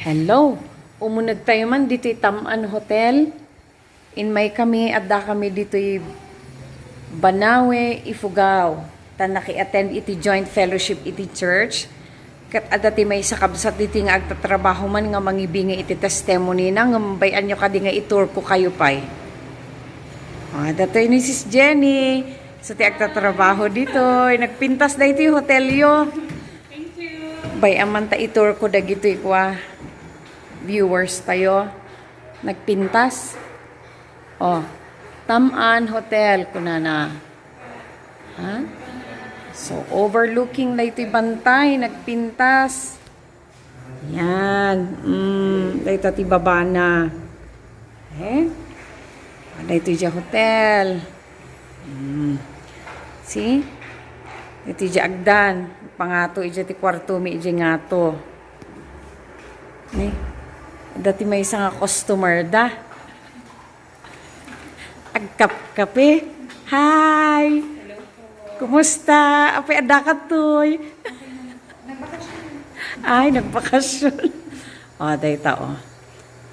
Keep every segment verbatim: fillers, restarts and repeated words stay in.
Hello! Umunegtayo man ditoy Tam-an Hotel. Inmaykami, addakami ditoy Banawe, Ifugao. Ta naki-attend iti joint fellowship iti church. Ket adda ti maysa kabsat ditoy nga agtatrabaho man nga mangibingay iti testimony na, ngem bay-anyo kadi nga i-tour ko kayo pay. Ah, datoy ni Sis Jenny. So, ti agtatrabaho ditoy. Nagpintas daytoy hotelyo. Bay-am man ta i-tour ko dagitoy kua viewers tayo. Nagpintas. Oh, Tam-an Hotel, kunana. Ha? So, overlooking daytoy bantay, nagpintas. Yan. Mm, dayta ti babana. Eh? Daytoy dia hotel. Mm. See? Daytoy dia agdan. Pangato ija ti kuartomi ija ngato. Eh? Dati maysa nga customer da. Agkapkape. Hi! Kumusta? Apay, adda ka toy? Ay, nagbakasyon. O, dayta, o.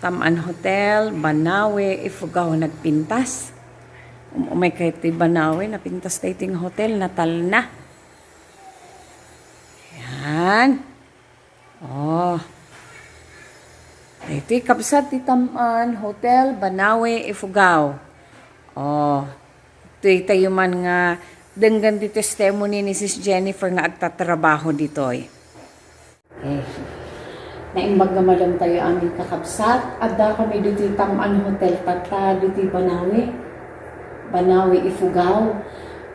Tam-an Hotel, Banawe, Ifugao, nagpintas. Um, umay kayo ti Banawe, napintas daytoy nga hotel, natalna. Yan. Oh. Daytoy kabsat ti Tam-an Hotel, Banawe, Ifugao. Oh. Ditoy tayo man nga denggen ti testimony ni Sis Jennifer nga agtatrabaho ditoy. Eh, naimbag nga malem tayo amin kakabsat. Adda kami ditoy Tam-an Hotel tatta, ditoy Banawe. Banawe, Ifugao.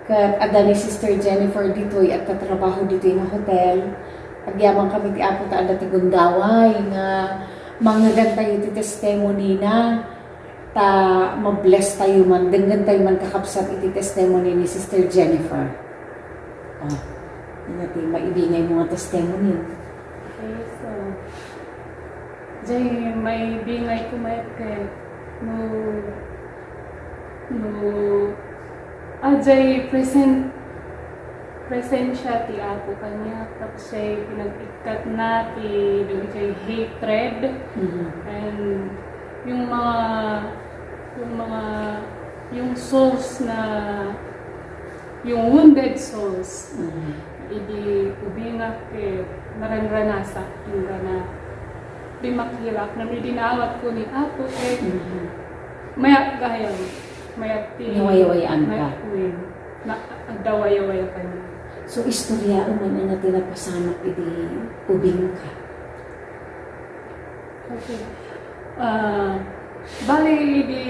Ket adda ni Sister Jennifer ditoy agtatrabaho ditoy nga hotel. Agyaman kami ti Apo ta adda ti gundaway nga mangngegantayo ti testimony na. Ta mabless tayo man, denggen tayo man kakabsat iti testimony ni Sister Jennifer. Oh, ania ti maibingay mo nga testimony? Okay, so, jay maibingay ko met ket no, no, ah, jay present, presensya ti Apo kaniak, tapos jay pinag-ikkatna ti dagiti hatred, Mhm. and yung mga, yung mga, yung souls na, yung wounded souls, Mhm. idi ubingak ket naranranasak, inggana di makilak, no idi naawat ko ni Apo, eh, Mhm. mayak gayam, mayak ti Nawayawayaan ka. Mayak, wen, na, agdawayawaya kaniak. So, istorya man ania ti napasamak idi ubingka? Okay. Ah, bali, idi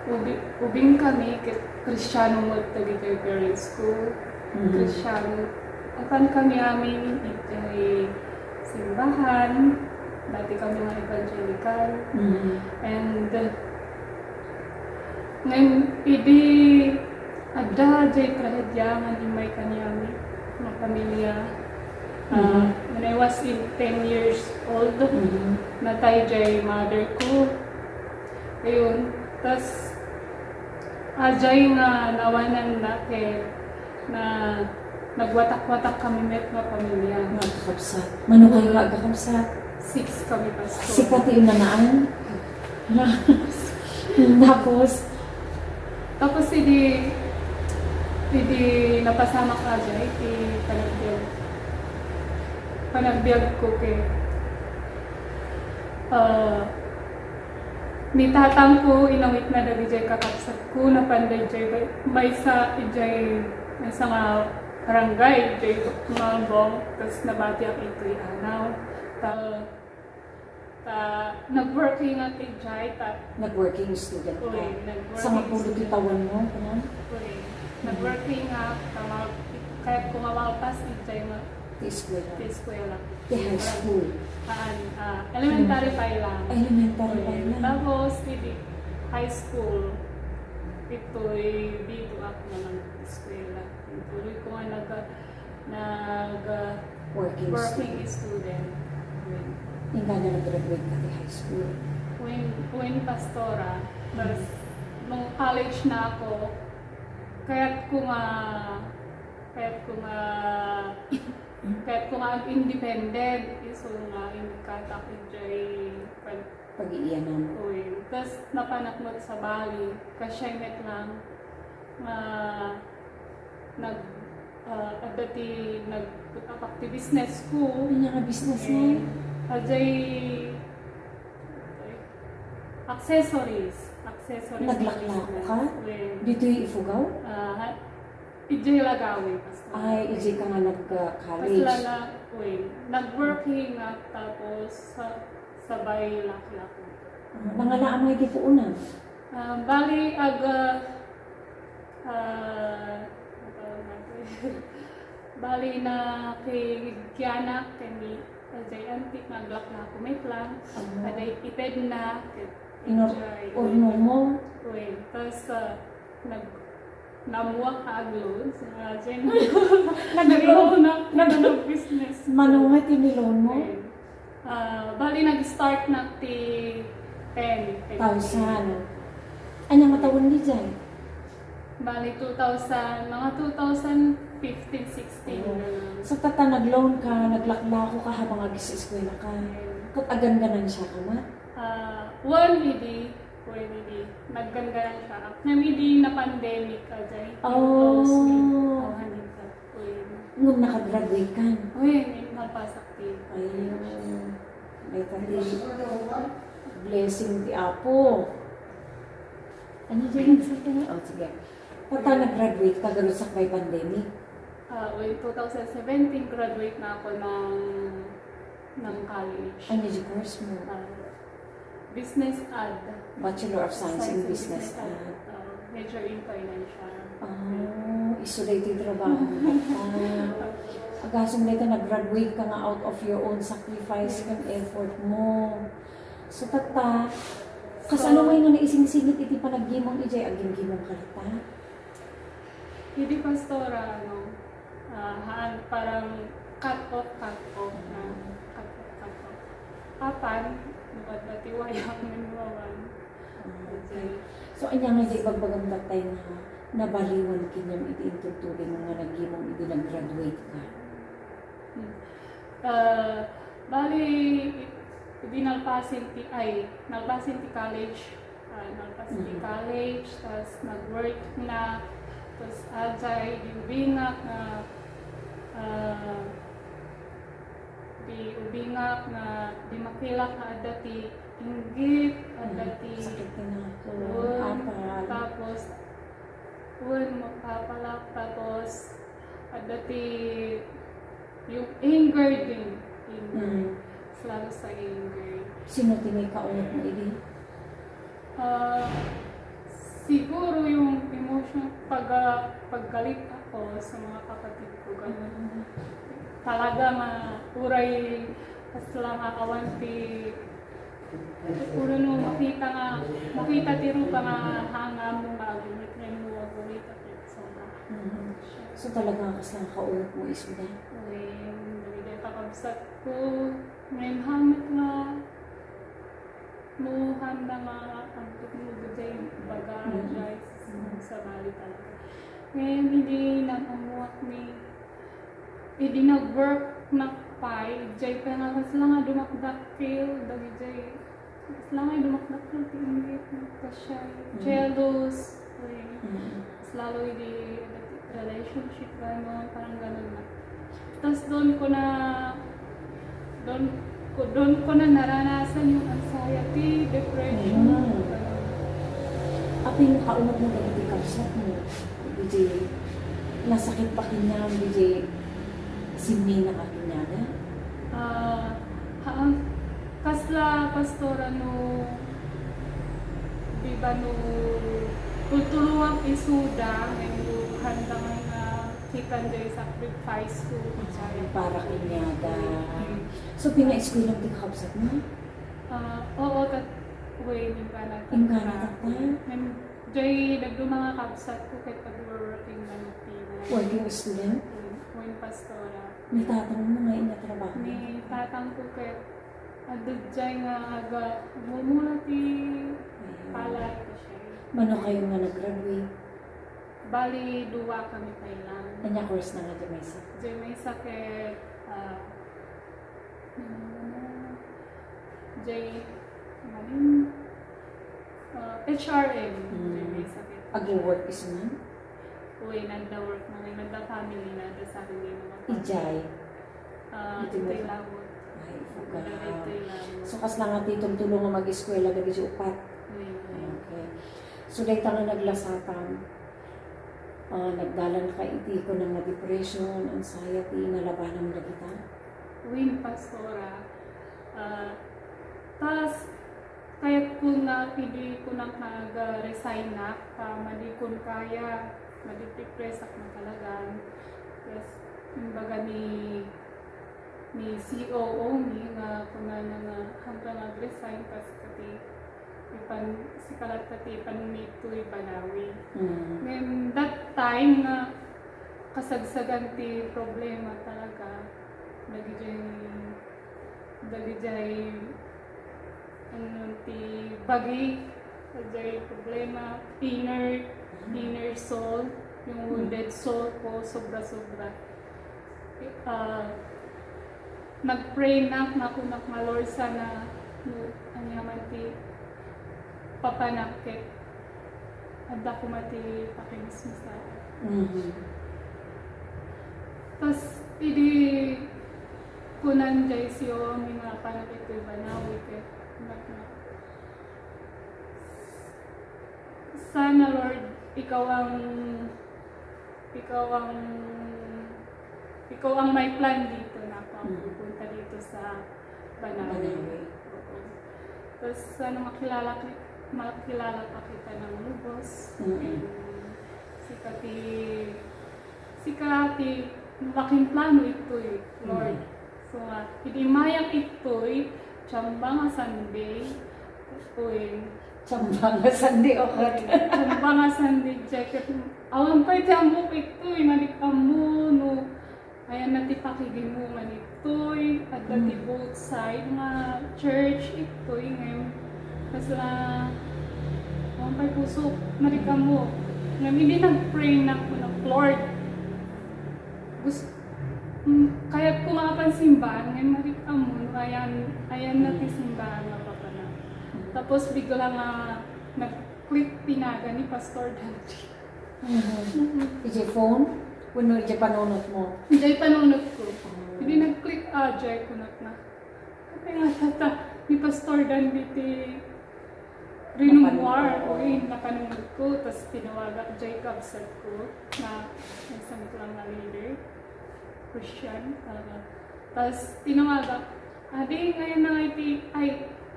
ubi-, ubing kami, ket Kristiano met dagiti parents ko. Mhm. Kristiano. Apan kami amin, iti simbahan, dati kami nga evangelical. Mhm. And, uh, ngayon, idi adda jay trahedia nga immay kaniami nga pamilya. Ah, Mhm. when I was in ten years old, Mhm. natay jay mother ko. Ayun. Tas, ah, jay nga nawananna ket na, nagwatak-watak kami met nga pamilya. Nga agkakabsat. Mano kayo nga agkakabsat? Six kami, Pastor. Sika ti unanaan? Tapos? Tapos idi, idi napasamak a jay ti panagbiag, panagbiag ko ket, ah, ni tatang ko, inawitna dagijay kakabsat ko, napan dayjay bay-, maysa, ijay maysa nga barangay, ijay Malbong, tas nabatiak itoy anaw. Ta, ta, nag-working ak ijay, ta, Nag-working student ka? Uy, nag-working Sangapulo ti student. Tawen mo, kuman? Uy, nag-working ak, ta, ma-, kayat ko nga mapas ijay nga Ti eskwela. Ti eskwela. Ti high school. Haan, ah, elementary Hmm. pa lang. Elementary pa lang. Tapos, idi high school, itoy dito ako naman eskwela. Tuloy ko nga nag-, nag-, Working working student. student. Ingkana nag-graduate ka ti high school? When, when Pastora, tapos, Hmm. nung college na ako, kayat ko nga, kayat ko nga Ket kung ag-independent, isu nga inkataak idiay pag-, Pag-iiyanan. Uy, tas napanak met sa Bali, kasdiay met lang nga nag-, ah, adda ti nag-put up ti business ko. Ania nga business mo? Eh, ajay, accessories. Accessories Naglaklako business. Ka? Uy. Ditoy Ifugao? Ah, ha-, Idiay Lagawi, Pastor. Ay, idiay ka nga nag-college. Kasla na, uy, nag-working nga, tapos sa, sabay laklako. Ah, nanganaan nga iti puonan? Ah, bali, aga, ah, ano tawag natin? Bali, nakikianak kami, ajay antik, naglaklako met lang. Ano? Aday iped na, Inor-, enjoy. Urno mo? Uy, tas, ah, nag-, Namuak ka ag-loans, imagine. Nag-loan? Nag-loan na, nag-, nag-business. Mano nga ti ni-loan mo? Ayun. Ah, bali, nag-start na ti ten, ten Thousand. Ania nga tawen ni jay? Bali, two thousand, mga two thousand fifteen, sixteen, Oo. Ganun. So, tatta nag-loan ka, naglaklako ka habang ag-eskwela ka. Ayun. Ket agangganan siya ka met? Ah, one, idi, Pwede di. Naggangganan ka. Ngem idi na-pandemic, ajay, Oh. close mi. Awan ka. Pwede. Ngem nakagraduate ka? Uy, nagpasak ti. Ayun. Ay, pati blessing ti Apo. Ano dyan yung sa kanya? Oh, sige. Pata nag-graduate ka, garud sakbay pandemic? Ah, well, two thousand seventeen, graduate na ako ng ng college. Ano di course mo? Ah, business ad. Bachelor of Science in Business Ad. Ah, major in financial. Ah, isu daytoy trabaho mo. Ah, agasem dayta nag-graduate ka nga out of your own sacrifice and effort mo. So, tatta, kasano So, may nga naisingsingit iti panaggimong idiay aggimgimong ka latta? Idi pastora, ano, ah, haan, parang cut off, cut off na, cut off, cut off. Apan, nukad na ti wayang nanwawan. Ah, okay. So, ania nga di ibagbagam tattay nga nabaliwan kaniam iti intudtudim nga naggimong idi nag-graduate ka? Hmm. Ah, bali, idi nalpasen ti, ay, nalpasen ti college, Ah, nalpas ti Mhm. college, tas nag-work na, tas ajay, di ubingak nga, ah, di ubingak nga, di makilak nga adda ti inggit, adda Mhm. ti Sakit ti nako. Tapos, Wen, mapapalak, tapos adda ti yung anger din. Anger. Mm. Mas lalo sa anger. Sino ti naikaungot mo idi? Ah, siguro yung emotion, pag, ah, paggalit ako sa mga kapatid ko, ganun. Mm. Talaga nga, uray, kasla nga awan ti Siguro no makita nga, makita ti rupa nga hanga mo nga agumit, nga mo agumit, sobra. Mhm. So, talaga nga kasla nga kaungot mo isuda? Wen, dagiti kakabsat ko, ngem hamet nga, no, handa nga, agtutnod diay baga, Mhm. diay Mhm. sabali talaga. Ngem, idi nag-ammuak mi, Idi nag-work nak pay, idiay pay nga kasla nga dumakdakkel, dagidiay, kasla nga dumakdakkel ti inggit, nagkasiay, Mm. jealous, uy. Mm. Mas lalo idi relationship, ganon, parang ganon na. Tas doon ko na, doon ko, doon ko na naranasan yung anxiety, depression, Mm. ganon. Apay no kaunot mo dagiti kabsat mo? Iti nasakit pa kaniam, iti simmina ka kaniada? Ah, haan, kasla pastora no, di ba no, tultulongak isuda, ngem no, handa nga kitan diay sacrifice ko, para kaniada. Mm. So, pinaeskwela ti kakabsat mo? Ah, oo, tat-, way, nagkana, Nagkana, tatta? Ngem, Jay, dadduma nga kabsat ko ket agworking man iti Working student? Wen, pastora. Ni tatang mo nga inatrabaho? Ni tatang ko ket adda jay nga aga-, agmumula ti Ayun. Palay, kasla. Mano kayo nga nag-graduate? Bali, dua kami pay lang. Ania course na nga jay maysa? Jay maysa ket Ah, ano, J, ano yun? Ah, H R M. Mm. May sakit. Agwo-work isu man? Uy, nagda-work na, nagda-family na, tas sa akin din naman. Ijay? Ah, Ito mo. Itoy Lawot. Ay, fuga. Itoy Lawot. So, kas lang nga ti tultulong nga mag-eskwela dagiti upat. Uy, uy. Okay. So, dayta nga naglasatam, ah, nagdalan ka iti kunam nga depression, anxiety, nalabanam dagita? Wen, Pastora. Ah, tas, kayatko nga idi kunak nga aga-resign-ak, ta madi kon kaya, madi-depress-ak na talaga. Yes, imbaga ni, ni C O O mi nga kunana nga, "Haanka nga ag-resign, ta sika ti ipan-, sika latta ti ipanmi ditoy banawi." Mm. Ngem that time nga kasagsagan ti problema talaga, dagiti, dagiti, ano, ti bagi, dagiti problema, inner, inner soul, yung wounded soul ko, sobra-sobra. Ah, nag-pray nak, nga kunak nga, "Lord, sana no ania man ti papanak ket adda koma ti pakimismisa." Mhm. Tas idi kunan jay C O O mi nga apanak itoy banawi ket kunak nga, "Sana, Lord, ikaw ang, ikaw ang, ikaw ang may plan dito na ako ang Mm. pupunta dito sa Banawe." Banawe. Oo. Tas sana makilala ki-, makilala pa kita ng lubos. Mm. And sika ti, sika ti makiplano itoy, Lord. Mm. So nga, idi mayak itoy, tsamba nga Sunday, itoy. Tsamba nga Sunday, okay. Tsamba nga Sunday, jay ket awan pay ti ammok itoy, madi ka ammo, no, ayanna ti pakigimmo nga itoy, adda ti Mm. both side nga church itoy, ngem kasla, awan pay pusok, madi ka ammo. Ngem idi nag-pray nak, kunak, "Lord, gus-, mm, kayatko nga apan simbaan, ngem madi ka ammo, no, ayan, ayanna ti simbaan nga papanak." Tapos bigla nga nag-click ti nagan ni Pastor Dante. Mhm. Idiay phone? Wenno idiay panunotmo? Idiay panunotko. Oh. Idi nag-click, ah, jay kunak nga, "Apay nga tata, ni Pastor Dante ti rinummuar." Napanunot. Uy, napanunotko. Tas tinawagak jay kabsatko nga maysa met lang nga leader, Christian, ah, tas tinawagak, "Adi, ayanna nga iti, ay,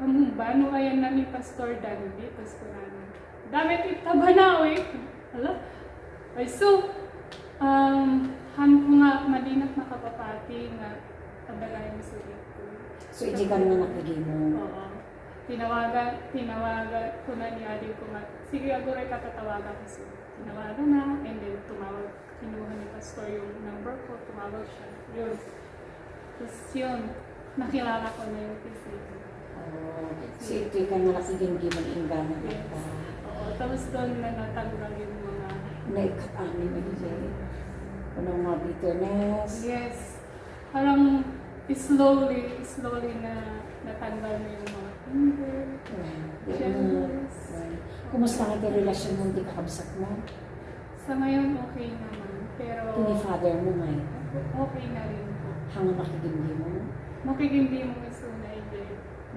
ammom ba no ayanna ni Pastor Dandy?" Tas kunana, "Adda met ita banawi." Ala, ay, so, um, haanko nga madinak nakapapati nga adda gayam isu ditoy. So, idiay kano nga nakigimong? Oo. Tinawagan, tinawagan ko na ni adi ko nga, "Sige, aguray ka, tatawagak isu." Tinawagan na, and then tumawag, kinuha ni Pastor yung number ko, tumawag siya. Yun. Tapos yun, nakilala ko na yung P C B. Oh, so itoy ka nga nakigimgimong inggana. Yes. Oo, tapos doon na natanggal yung mga naikat amin na, ano, mga bitterness. Yes. Parang slowly, slowly na natanggal na yung mga anger, well, jealous. Well, kumusta nga ti relasyon mo, ti kakabsat mo? Sa ngayon, okay naman. Pero ni father mo, may? Okay na rin po. Hanggang makigimgimong? Makigimgimong isu na, hindi.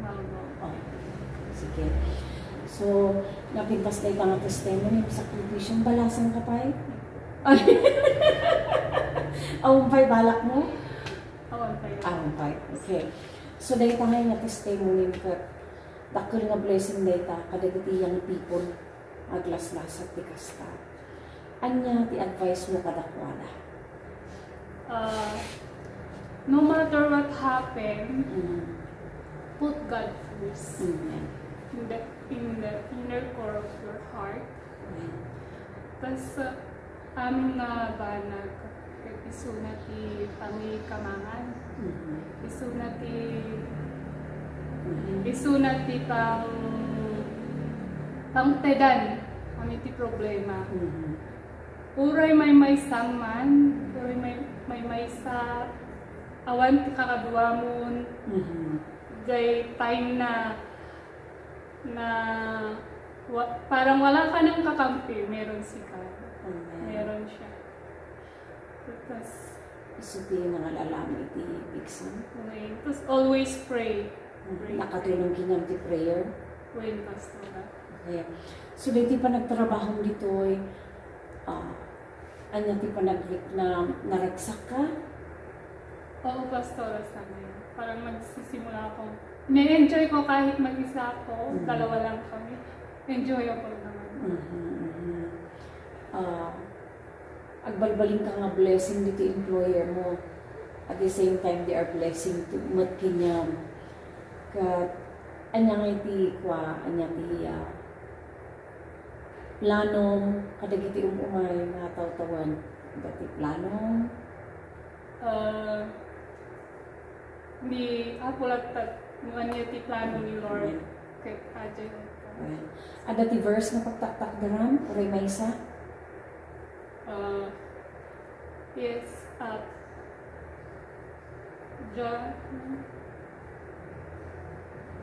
Wow, wow. Oh, sige. So, napintas na ita nga testimony, sakripisyo, balasan ka pay? Awan pay balak mo? Awan pay. Awan pay. Okay. So, dayta nga testimony ket dakkel nga blessing dayta kadagiti young people. Aglaslasat ti kasta. Ania ti advice mo kadakuada? Ah, no matter what happen, Mm. put God first. Amen. In the, in the inner core of your heart. Amen. Tas, ah, amin nga banag, ket isuna ti pangikamangan. Mhm. Isuna ti, Mhm. isuna ti pang-, pangtedan amin ti problema. Mhm. Uray maymaysa man, uray may, maymaysa, Awan ti kakaduamon, Mhm. Jay time na, na wa- parang wala ka ng kakampi, meron si God. Amen. Meron siya. Tapos, Isu ti nangal-alam iti pigsam. Okay. Tapos always pray. Pray. Nakatulong kaniam ti prayer. When pastora. Okay. So, diti panagtrabahom ditoy, ah, ania ti panagrik na naragsak ka? Oo, pastora, sana yun. Parang magsisimula ako. May enjoy ko kahit mag-isa ako. Mm. Dalawa lang kami. Enjoyable naman. Mhm, mhm. Ah, agbalbalin ka nga blessing diti employer mo. At the same time, they are blessing to met kaniam. Ket ania nga iti kua, ania ti, ah, planom kadagiti um-umay nga tawen-tawen? Adda ti planom? Ah, ni Apo latta, no ania ti plano ni Lord. Ket adiay. Amen. Adda ti verse nga pagtaktakderam, uray maysa? Uh, yes, uh, John,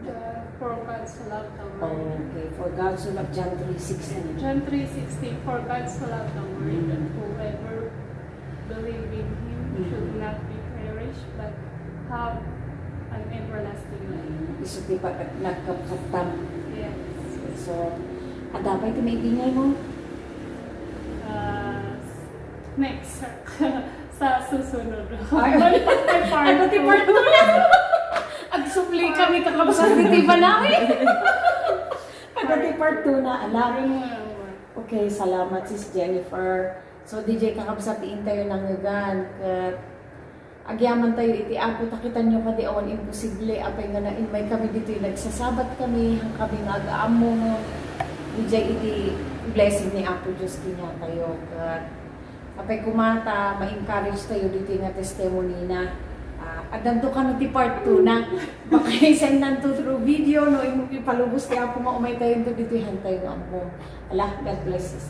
John, for God so loved the world. Okay, for God so loved, John three sixteen. John three sixteen, for God so loved the world that whoever believe in Him should not be perish but have an everlasting life. Mm, isu ti pa-, nagkapkaptam. Yes. So, adda pay ti maibingay mo? Ah, next. Sa susunod. Ay, May part ano ti two. Part two na? Agsubli kami kakabsat diti panawi. Ano ti Part two na, alam? Ano nga naman? Okay, salamat, Sis Jennifer. So, D J, kakabsat ti intayo nangngegan, ket agyamantayo iti Apo, ta kitanyo kadi awan imposible, apay nga naimmay kami ditoy, nagsasabat kami, han kami nga ag-aammo, no? Idiay iti blessing ni Apo Dios kaniatayo, ket apay koma ta ma-encourage tayo ditoy nga testimony na. Ah, addanto kano ti part two na. Makaisennanto through video, no? Im-, ipalubos ti Apo nga umay tayo ditoy, hantayo nga ammo. Ala, God bless you.